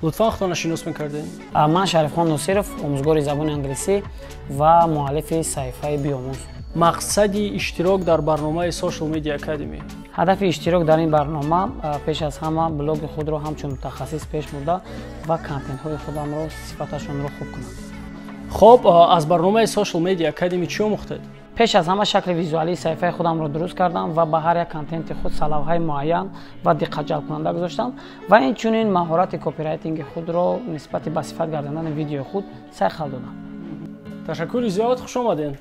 Лутфан худтонро шинос мекардем. Ман Шарифхон Носиров, омӯзгори забони англисӣ ва муаллифи саҳифаи Биомӯз. Мақсади иштирок дар барномаи Social Media Academy? Ҳадафи иштирок дар ин барнома пеш аз ҳама блоги худро ҳамчун мутахассис пеш бурда ва контентҳои худамро сифаташонро хуб кунам. Хоб, аз барномаи Social Media Academy чӣ омӯхтед? Пеш аз ҳама шакли визуалии саҳифаи худамро дуруст кардам ва ба ҳар як контенти худ сарлавҳаи муайян ва диққатҷалбкунанда гузоштам ва инчунин маҳорати копирайтинги худро нисбати ба сифат гардондани видеои худ сайқал додам. Ташаккури зиёд, хуш омадед.